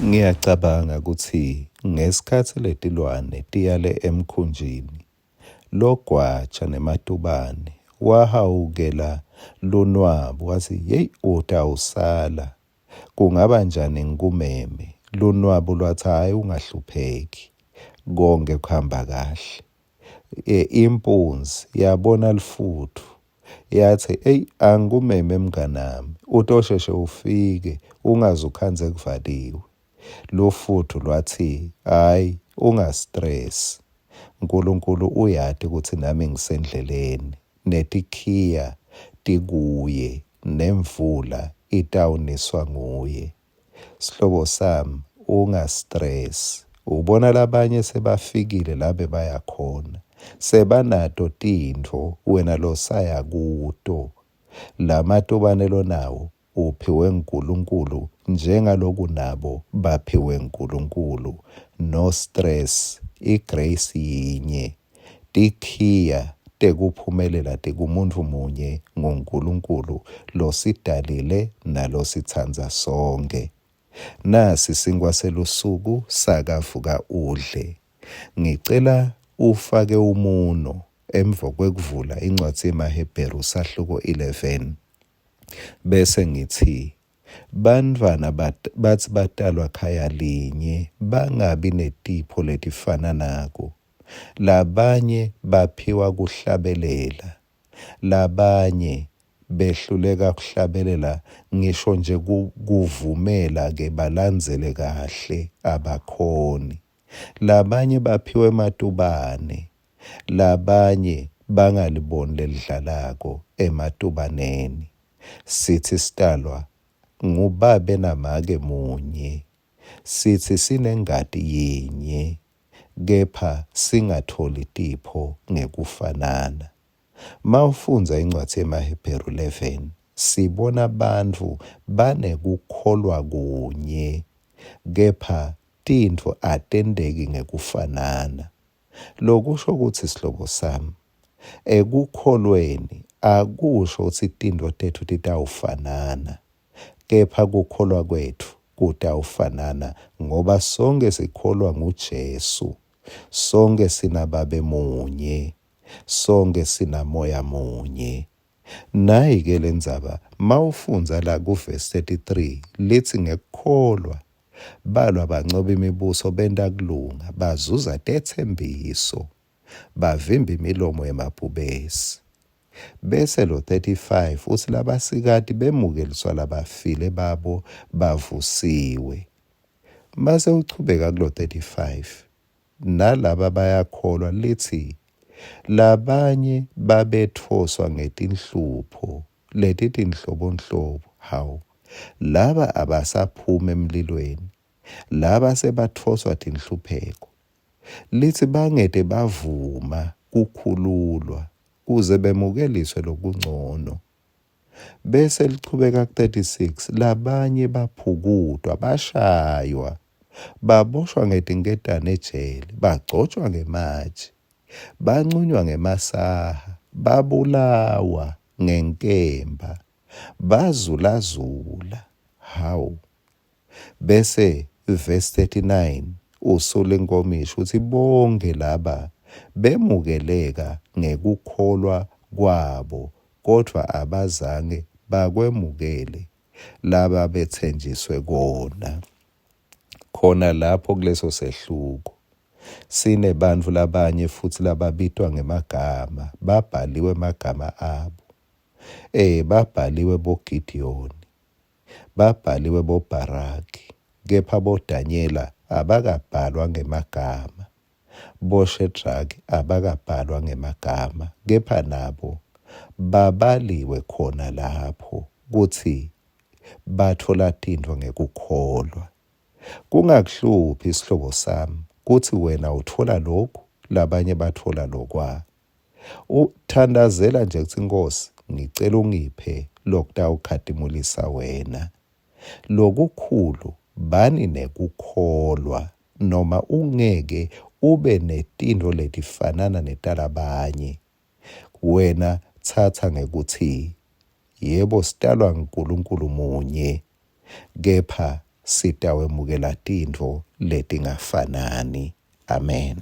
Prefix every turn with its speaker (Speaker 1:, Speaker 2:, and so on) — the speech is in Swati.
Speaker 1: Ngiyacabanga kutsi ngesikhatsi letilwane tiyale emkhunjini, logwaja nematubane wahawukela lunwabu watsi, Yeyi utawusala, kungaba njani ngikumeme? Lunwabu lwatsi, Hhayi ungahlupheki, konkhe kuhamba kahle. E, impunzi yabona lifutfu yatsi, Eyi angikumeme mnganami, utosheshe ufike ungaze ukhandze kuvaliwe. Lufudvu lwatsi, Hhayi, ungastresi. Nkulunkulu uyati kutsi nami ngisendleleni, netikhiya tikuye, nemvula itawuniswa nguye. Sihlobo sami, ungastresi. Ubona labanye sebafikile la bebaya khona, sebanato tintfo wena losaya kuto. Lamatubane lonawo uphiwe nguNkulunkulu njengaloku nabo baphiwe nguNkulunkulu. No stress, i-grace yinye. Tikhiya tekuphumelela tikumuntfu munye nguNkulunkulu losidalile nalositsandza sonkhe. Nasi sinkhwa selusuku sakavuka udle. Ngicela ufake umuno emva kwekuvula incwadzi yemaHebheru sahluko 11 bese ngitsi bantfwana batsi batalwa khaya linye bangabi netipho letifananako. Labanye baphiwa kuhlabelela, labanye behluleka kuhlabelela ngisho nje kuvumela ke balandzele kahle abakhoni. Labanye baphiwe ematubane, labanye bangaliboni lelidlalako ematubaneni. Sitsi sitalwa ngubabe namake munye, sitsi sinengati yinye kepha singatfoli tipho ngekufanana. Mawufundza incwadzi yemaHebheru 11, sibona bantfu banekukholwa kunye kepha tintfo atenteki ngekufanana. Lokusho kutsi sihlobo sami, ekukholweni akusho kutsi tintfo tetfu titawufanana, kepha kukholwa kwetfu kutawufanana ngoba sonkhe sikholwa nguJesu, sonkhe sinaBabe munye, sonkhe sinaMoya munye. Nayi-ke lendzaba, mawufundza la kuvesi 33 litsi ngekukholwa balwa bancoba imibuso benta kulunga bazuza tetsembiso bavimba imilomo yemabhubesi. Bese lo 35 utsi labasikati bemukeliswa labafile babo bavusiwe. Mase uchubeka kulo 35 nalaba bayakholwa litsi labanye babetfoswa ngetinhlupho letitinhlobonhlobo hawu laba abasaphumi emlilweni laba sebatfoswa tinhlupheko litsi bangete bavuma kukhululwa kuze bemukeliswe lokuncono Bese lichubeka ku-36 labanye baphukutwa, bashaywa, baboshwa ngetinketane ejele, bagcotshwa ngematje, bancunywa ngemasaha, babulawa ngenkemba, bazulazula. Hawu! Bese verse 39 usula inkomishi uthi bonke laba bemukeleka ngekukholwa kwabo kodvwa abazange bakwemukele laba bethenjiswe kona. Khona lapho kuleso sehluko sinebantfu labanye futsi lababitwa ngemagama, babhaliwe emagama abo. Eh babhaliwe boGidiyoni, Babhaliwe boBharaki, kepha boDanyela abakabhalwa ngemagama, boShedraki abakabhalwa ngemagama, kepha nabo babaliwe khona lapho kutsi batfola tintfo ngekukholwa. Kungakuhluphi sihlobo sami kutsi wena utfola loku, labanye batfola lokwa. Uthandazela nje kutsi Nkhosi ngicela ungiphe lokutawukhatimulisa wena. Lokukhulu bani nekukholwa noma ungeke ube netintfo letifanana netalabanye. Wena tsatsa ngekutsi yebo sitalwa nguNkulunkulu munye kepha sitawemukela tintfo letingafanani. Amen.